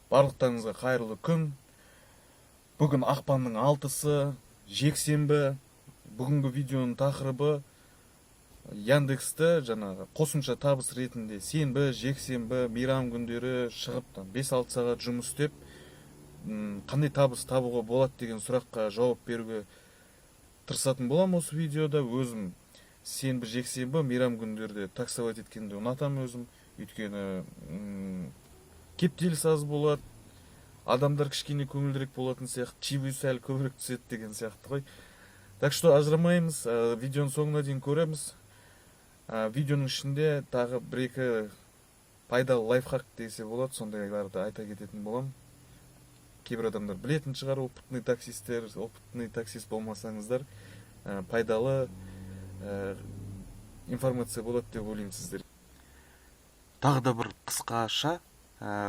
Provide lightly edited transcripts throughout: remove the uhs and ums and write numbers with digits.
Барлықтарыңызға қайырлы күн! Бүгін ақпанның 6-сы, жексенбі. Бүгінгі видеоның тақырыбы Яндексті жаңағы қосымша табыс ретінде сенбі, жексенбі, мейрам күндері шығып, там 5-6 сағат жұмыс істеп, қандай табыс табуға болады деген сұраққа жауап беруге тырысатын боламын осы видеода. Өзім сенбі, жексенбі, мейрам күндерде таксовать еткенді ұнатамын өзім, өйткені кептеліс аз болады, адамдар кішкене көңілдірек болатын сияқты, чаевой сәл көбірек түседі деген сияқты ғой. Так что ажырамаймыз, видеоның соңына дейін көреміз. Видеоның ішінде тағы бір екі пайдалы лайфхак десе болады, сондайларды айта кететін боламын. Кейбір адамдар білетін шығар, опытный таксисттер. Опытный таксист болмасаңыздар, пайдалы информация болады деп ойлаймын сіздер. Тағы да бір қысқаша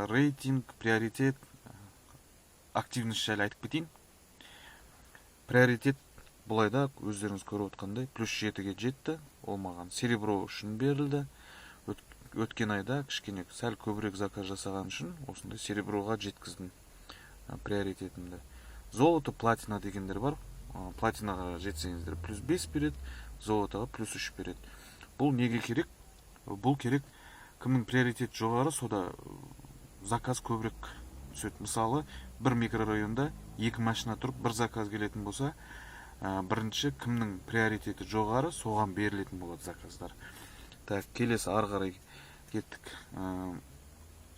рейтинг, приоритет, активность жайлы айтып кетейін. Приоритет былай да, өздеріңіз көріп отқандай, плюс 7-ге жетті. Ол маған серебро үшін берілді. Өткен айда кішкене сәл көбірек заказ жасаған үшін осындай сереброға жеткіздім приоритетімді. Золото, платина дегендер бар. Платинаға жетсеңіздер, плюс 5 береді, золотоға плюс 3 береді. Бұл неге керек? Бұл керек, кімнің приоритеті жоғары, сода заказ көбірек түседі. Мысалы, бір микрорайонда екі машина тұрып, бір заказ келетін болса, бірінші кімнің приоритеті жоғары, соған берілетін болады заказдар. Так, келесі, ары қарай кеттік.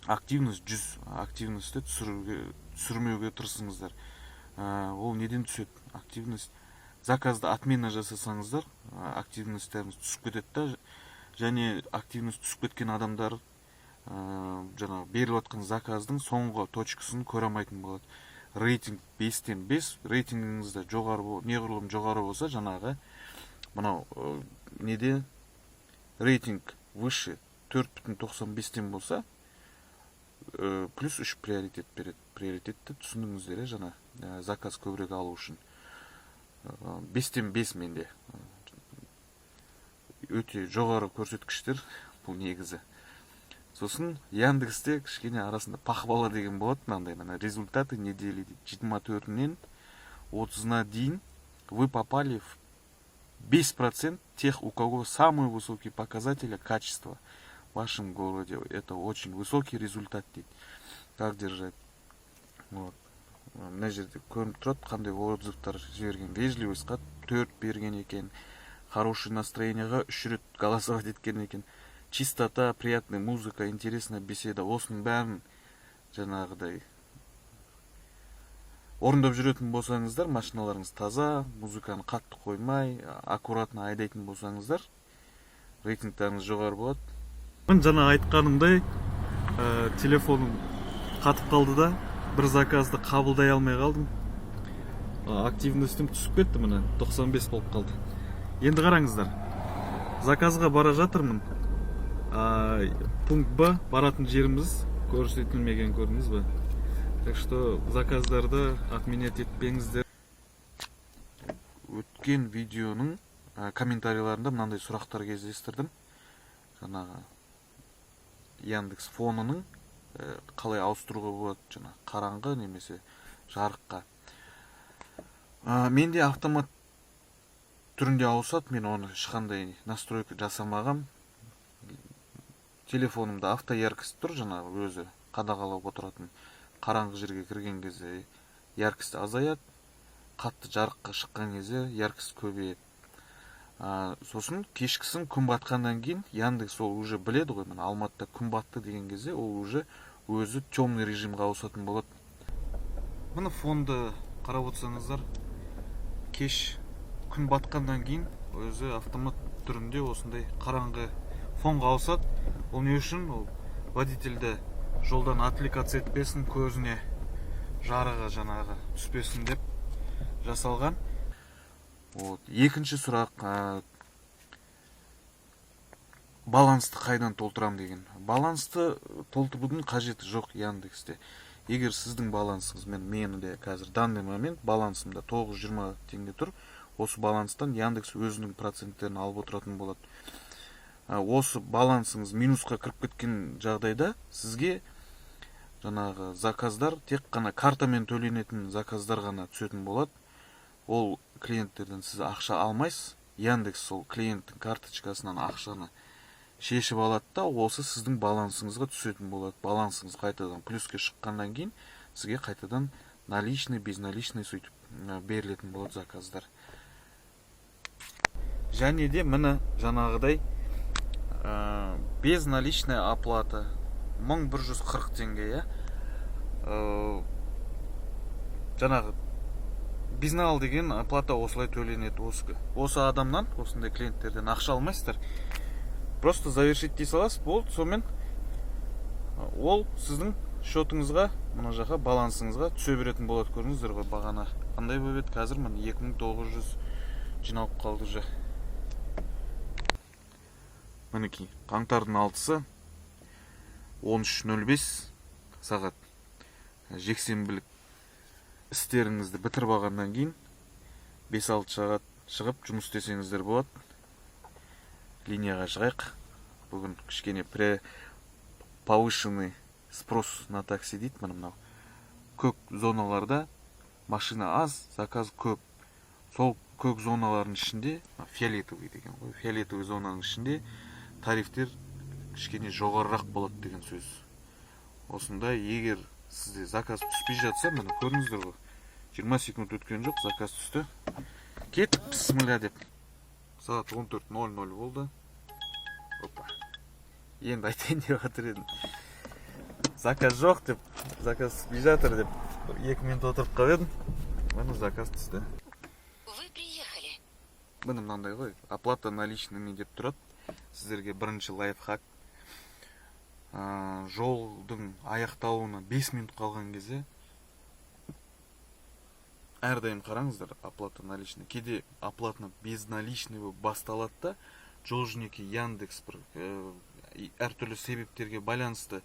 Активность 100. Активностьті түсіруге, түсірмеуге тырысыңыздар. Ол неден түседі активность? Заказды отмена жасасаңыздар, активностьтарыңыз түсіп кетеді да. Және активность түсіп кеткен адамдар жаңағы беріліп жатқан заказдың соңғы точкасын көре алмайтын болады. Рейтинг 5-тен 5. Рейтингіңіз де жоғары, неғұрлым жоғары болса, жаңағы мынау неде рейтинг выше 4,95-тен болса, плюс 3 приоритет береді. Приоритетті түсіндіңіздер, иә? Жаңа заказ көбірек алу үшін. 5-тен 5 менде, өте жоғары көрсеткіштер бұл негізі. Сосын Яндексте кішкене арасында похвала деген болады мынандай. Мына «Результаты недели» дейді. 24-інен 30-ына дейін вы попали в 5% тех, у кого самые высокие показатели качества в вашем городе. Это очень высокий результат дейді. Как держать? Вот мына жерде көрініп тұрады, қандай отзывтар жіберген. Вежливостьқа 4 берген екен, хороший настроениеға үш рет голосовать еткен екен, чистота, приятная музыка, интересная беседа. Осының бәрін жаңағыдай орындап жүретін болсаңыздар, машиналарыңыз таза, музыканы қатты қоймай, аккуратно айдайтын болсаңыздар, рейтингтарыңыз жоғары болады. Мен жаңа айтқанымдай, телефоным қатып қалды да, бір заказды қабылдай алмай қалдым. Активностім түсіп кетті, міне, 95 болып қалды. Енді қараңыздар, заказға бара жатырмын. Пункт Б, баратын жеріміз көрсетілмеген, көрдіңіз ба? Так что заказдарды отменять етпеңіздер. Өткен видеоның комментарийларында мынандай сұрақтар кездестірдім: жаңағы Яндекс фонының қалай ауыстыруға болады, жаңа қараңғы немесе жарыққа. Менде автомат түрінде ауысады, мен оны ешқандай настройка жасамағам. Телефонымда автояркость тұр, жаңағы өзі қадағалап отыратын. Қараңғы жерге кірген кезде яркость азаяды, қатты жарыққа шыққан кезде яркость көбейеді. Сосын кешкісін күн батқаннан кейін Яндекс ол уже біледі ғой, міне, Алматыда күн батты деген кезде ол уже өзі темный режимға ауысатын болады. Міне, фонды қарап отырсаңыздар, кеш күн батқаннан кейін өзі автомат түрінде осындай қараңғы фонға ауысады. Ол не үшін? Ол водительді жолдан отвлекаться етпесін, көзіне жарығы жаңағы түспесін деп жасалған. Вот екінші сұрақ, балансты қайдан толтырам деген. Балансты толтырудың қажеті жоқ Яндексте. Егер сіздің балансыңыз, мен де қазір данный момент балансымда 920 теңге тұр. Осы баланстан Яндекс өзінің проценттерін алып отыратын болады. Осы балансыңыз минусқа кіріп кеткен жағдайда сізге Жаңағы заказдар тек қана картамен төленетін заказдар ғана түсетін болады. Ол клиенттерден сіз ақша алмайсыз. Яндекс сол клиенттің карточкасынан ақшаны шешіп алады да, осы сіздің балансыңызға түсетін болады. Балансыңыз қайтадан плюске шыққаннан кейін сізге қайтадан наличный, безналичный, сөйтіп берілетін болады заказдар. Және де, міне, жаңағыдай безналичная оплата 1140 теңге, иә. Жаңағы безнал деген оплата осылай төленеді. Осы адамнан, осындай клиенттерден ақша алмайсыздар, просто «завершить» дей саласыз, болды. Сонымен ол сіздің счетыңызға, мына жаққа, балансыңызға түсе беретін болады. Көрдіңіздер ғой, бағана қандай болып еді, қазір, міне, 2900 жиналып қалды уже. Мінекей, қаңтардың 6-сы, 13:05 сағат. Жексенбілік істеріңізді бітіріп алғаннан кейін 5-6 сағат шығып жұмыс істесеңіздер болады. Линияға шығайық. Бүгін кішкене повышенный спрос на такси дейді. Міне, мынау көк зоналарда машина аз, заказ көп. Сол көк зоналардың ішінде, фиолетовый деген ғой, фиолетовый зонаның ішінде тарифтер кішкене жоғарырақ болады деген сөз. Осында егер сізде заказ түспей жатса, міне, көрдіңіздер ғой, 20 секунд өткен жоқ, заказ түсті. Кеттік, бісміллә деп. Сағат 14:00 болды. Опа, енді айтайын деп жатыр едім, заказ жоқ деп, заказ түспей жатыр деп. 2 минут отырып қалып едім, міне, заказ түсті. Вы приехали. Міне, мынандай ғой, «оплата наличными» деп тұрады. Сіздерге бірінші лайфхак: жолдың аяқталуына 5 минут қалған кезде әрдайым қараңыздар оплата наличный. Кейде оплата безналичный болып басталады да, жол жөнекей Яндекс бір әртүрлі себептерге байланысты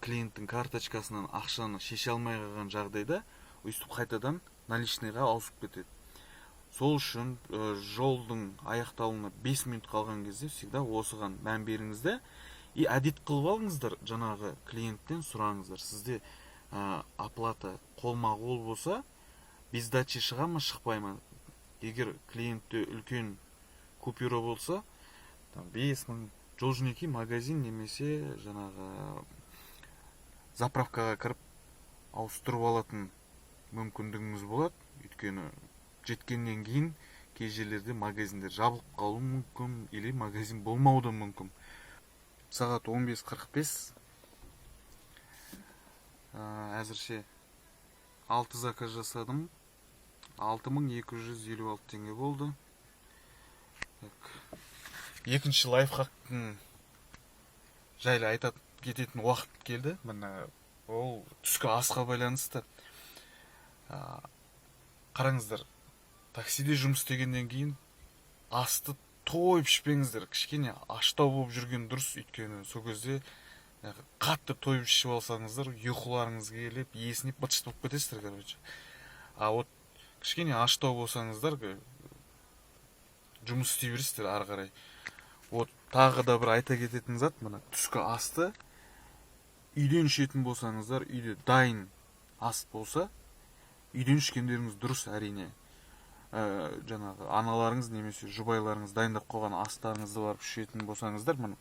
клиенттің карточкасынан ақшаны шеше алмай қалған жағдайда өйстіп қайтадан наличныйға ауысып кетеді. Сол үшін жолдың аяқталуына 5 минут қалған кезде всегда осыған мән беріңіз де, и әдет қылып алыңыздар, жаңағы клиенттен сұраңыздар: сізде оплата қолма қол болса, без сдачи шыға ма, шықпай ма? Егер клиентте үлкен купюра болса, там 5000, жол жөнекей магазин немесе жаңағы заправкаға кіріп ауыстырып алатын мүмкіндігіңіз болады. Өйткені жеткеннен кейін кей жерлерде магазиндер жабылып қалуы мүмкін или магазин болмауы да мүмкін. Сағат 15:45. Әзірше 6 заказ жасадым, 6256 теңге болды. Так. Екінші лайфхактың жайлы айтып кететін уақыт келді. Міне, ол түскі асқа байланысты. Қараңыздар, таксиде жұмыс істегеннен кейін асты тойып ішпеңіздер, кішкене аштау болып жүрген дұрыс. Өйткені сол кезде қатты тойып ішіп алсаңыздар, ұйқыларыңыз келіп, есінеп, быт шыт болып кетесіздер, короче. А вот кішкене аштау болсаңыздар, жұмыс істей бересіздер ары қарай. Вот тағы да бір айта кететін зат: мына түскі асты үйден ішетін болсаңыздар, үйде дайын ас болса, үйден ішкендеріңіз дұрыс, әрине. Жаңағы аналарыңыз немесе жұбайларыңыз дайындап қойған астарыңызды барып ішетін болсаңыздар, міне,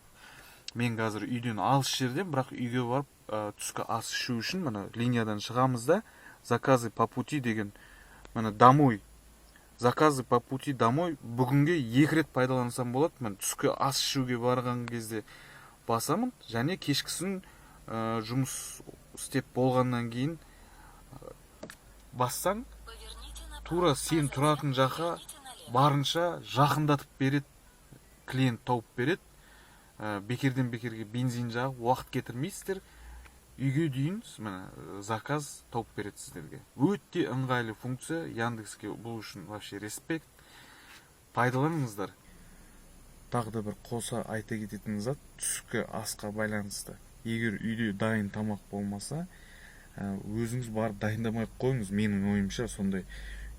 мен қазір үйден алыс жерден, бірақ үйге барып түскі ас ішу үшін, міне, линиядан шығамыз да, «заказы по пути» деген, міне, «домой», «заказы по пути домой». Бүгінге екі рет пайдалансам болады. Міне, түскі ас ішуге барған кезде басамын және кешкісін жұмыс істеп болғаннан кейін бассаң, тура сен тұратын жаққа барынша жақындатып береді, клиент тауып береді. Бекерден бекерге бензин жағып, уақыт кетірмейсіздер. Үйге дейін, міне, заказ тауып береді сіздерге. Өте ыңғайлы функция. Яндекске бұл үшін вообще респект, пайдаланыңыздар. Тағы да бір қоса айта кететін зат түскі асқа байланысты: егер үйде дайын тамақ болмаса, өзіңіз барып дайындамай ақ қойыңыз, менің ойымша сондай.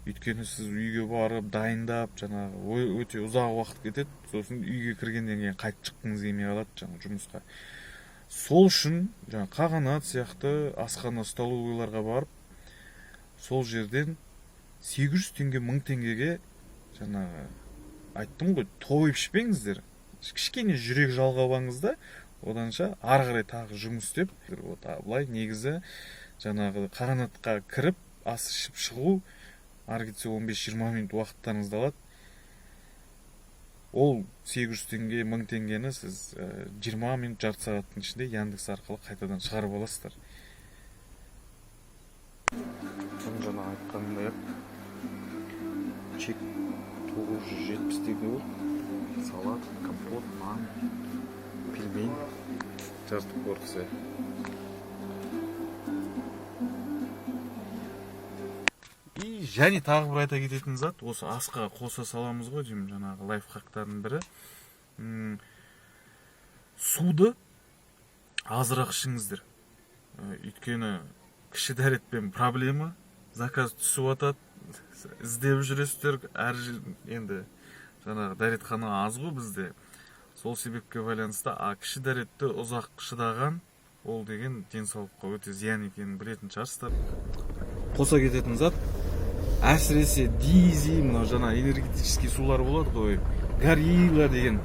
Өйткені сіз үйге барып дайындап, жаңағы өте ұзақ уақыт кетеді. Сосын үйге кіргеннен кейін қайтып шыққыңыз келмей қалады жаңағы жұмысқа. Сол үшін жаңа Қағанат сияқты асхана, столовыйларға барып, сол жерден 800 теңге, 1000 теңгеге, жаңағы айттым ғой, тойып ішпеңіздер, кішкене жүрек жалғап алыңыз да, оданша ары қарай тағы жұмыс істеп. Вот, а былай негізі жаңағы Қағанатқа кіріп, ас ішіп шығу ары кетсе 15-20 минут уақыттарыңызды алады. Ол 800 теңге, 1000 теңгені сіз 20 минут, жарты сағаттың ішінде Яндекс арқылы қайтадан шығарып аласыздар. Жаңа айтқанымдай ақ, чек 970 теңге болды: салат, компот, нан, пельмень, жарты порция. И және тағы бір айта кететін зат, осы асқа қоса саламыз ғой деймін, жаңағы лайфхактардың бірі: суды азырақ ішіңіздер. Өйткені кіші дәретпен проблема, заказ түсіп жатады, іздеп жүресіздер әр енді жаңағы дәретхана аз ғой бізде, сол себепке байланысты. А кіші дәретті ұзақ шыдаған, ол деген денсаулыққа өте зиян екенін білетін шығарсыздар. Қоса кететін зат, әсіресе Дизи, мынау жаңа энергетический сулар болады ғой, Горилла деген,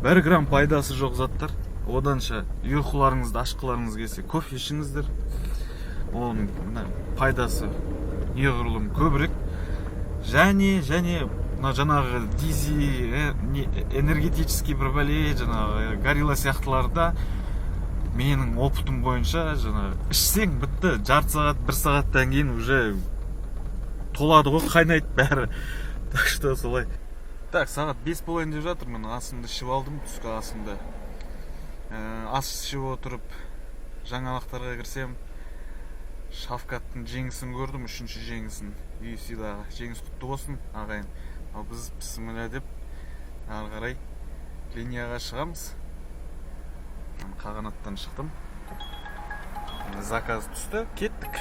бір грамм пайдасы жоқ заттар. Оданша ұйқыларыңызды ашқыларыңыз келсе, кофе ішіңіздер, оның мына пайдасы неғұрлым көбірек. Және мына жаңағы Дизи, не, энергетический бір бәле, жаңағы Горилла сияқтыларда, менің опытым бойынша, жаңағы ішсең, бітті, жарты сағат, бір сағаттан кейін уже толады ғой, қайнайды бәрі. Так что солай. Так, сағат 5 болайын деп жатыр. Мен асымды ішіп алдым, түскі асымды. Ас ішіп отырып жаңалықтарға кірсем, Шавкаттың жеңісін көрдім, үшінші жеңісін UFC-дағы. Жеңіс құтты болсын, ағайын! Ал біз бісміллә деп ары қарай линияға шығамыз. Мен Қағанаттан шықтым. Міне, заказ түсті, кеттік.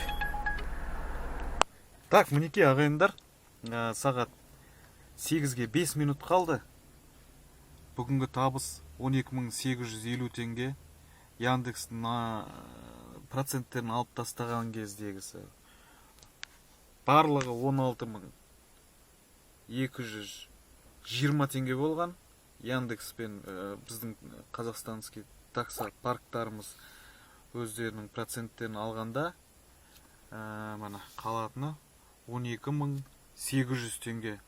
Так, мінекей, ағайындар, сағат 8-ге 5 минут қалды. Бүгінгі табыс 12 850 теңге. Яндекстің проценттерін алып тастаған кездегісі барлығы 16 220 теңге болған. Яндекс пен біздің қазақстанский таксопарктарымыз өздерінің проценттерін алғанда, мына қалатыны 12 800 теңге.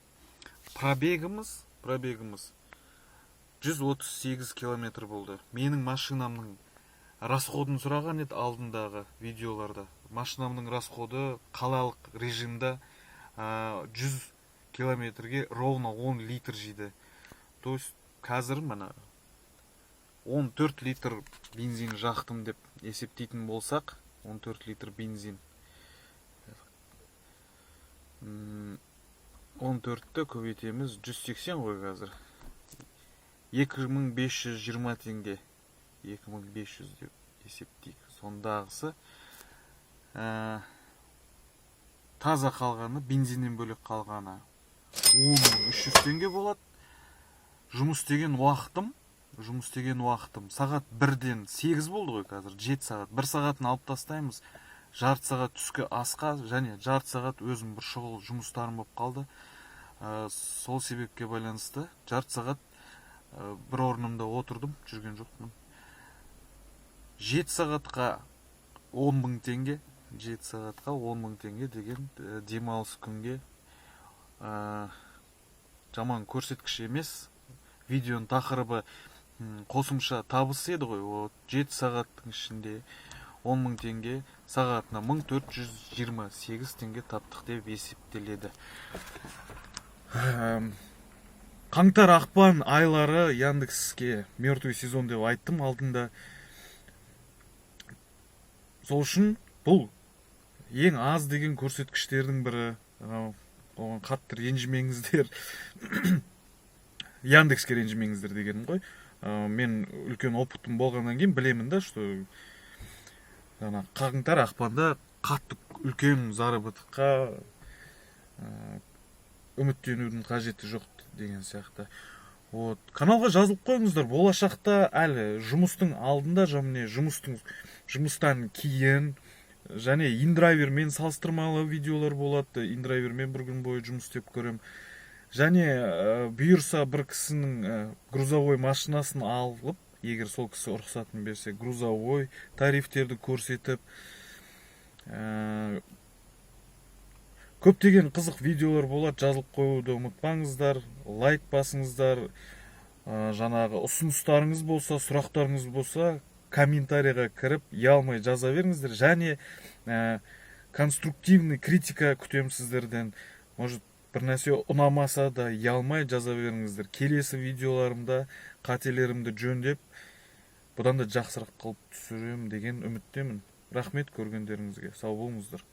Пробегіміз 138 километр болды. Менің машинамның расходын сұраған еді алдындағы видеоларда. Машинамның расходы қалалық режимда 100 километрге ровно 10 литр жейді. То есть қазір мына 14 литр бензин жақтым деп есептейтін болсақ, 14 литр бензин. 14-ті көбейтеміз, 180 ғой қазір. 2520 теңге, 2500 деп есептейік. Сондағысы таза қалғаны, бензиннен бөлек қалғаны 10 300 теңге болады. Жұмыс істеген уақытым сағат 1-ден 8 болды ғой, қазір 7 сағат. Бір сағатын алып тастаймыз, жарты сағат түскі асқа және жарты сағат өзім бір шұғыл жұмыстарым болып қалды. Сол себепке байланысты жарты сағат бір орнымда отырдым, жүрген жоқпын. 7 сағатқа 10 000 теңге. 7 сағатқа 10 000 теңге деген демалыс күнге жаман көрсеткіш емес. Видеоның тақырыбы қосымша табыс еді ғой. Вот, 7 сағаттың ішінде 10 000 теңге, сағатына 1428 теңге таптық деп есептеледі. Қаңтар, ақпан айлары Яндекске мертвый сезон деп айттым алдында. Сол үшін бұл ең аз деген көрсеткіштердің бірі. Оған қатты ренжімеңіздер, Яндекске ренжімеңіздер дегенім ғой. Мен үлкен опытым болғаннан кейін білемін да, что ана қаңтар, ақпанда қатты үлкен заработокқа үміттенудің қажеті жоқ деген сияқты. Вот, каналға жазылып қойыңыздар. Болашақта әлі жұмыстың алдында және жұмыстан кейін және индрайвермен салыстырмалы видеолар болады. Индрайвермен бір күн бойы жұмыс істеп көремін. Және бұйырса, бір кісінің грузовой машинасын алып, егер сол кісі рұқсатын берсе, грузовой тарифтерді көрсетіп, көптеген қызық видеолар болады. Жазылып қоюды ұмытпаңыздар, лайк басыңыздар. Жаңағы ұсыныстарыңыз болса, сұрақтарыңыз болса, комментарийға кіріп, ұялмай жаза беріңіздер. Және конструктивный критика күтемін сіздерден. Может, бір нәрсе ұнамаса да, ұялмай жаза беріңіздер. Келесі видеоларымда қателерімді жөндеп, бұдан да жақсырақ қылып түсіремін деген үміттемін. Рахмет көргендеріңізге, сау болыңыздар.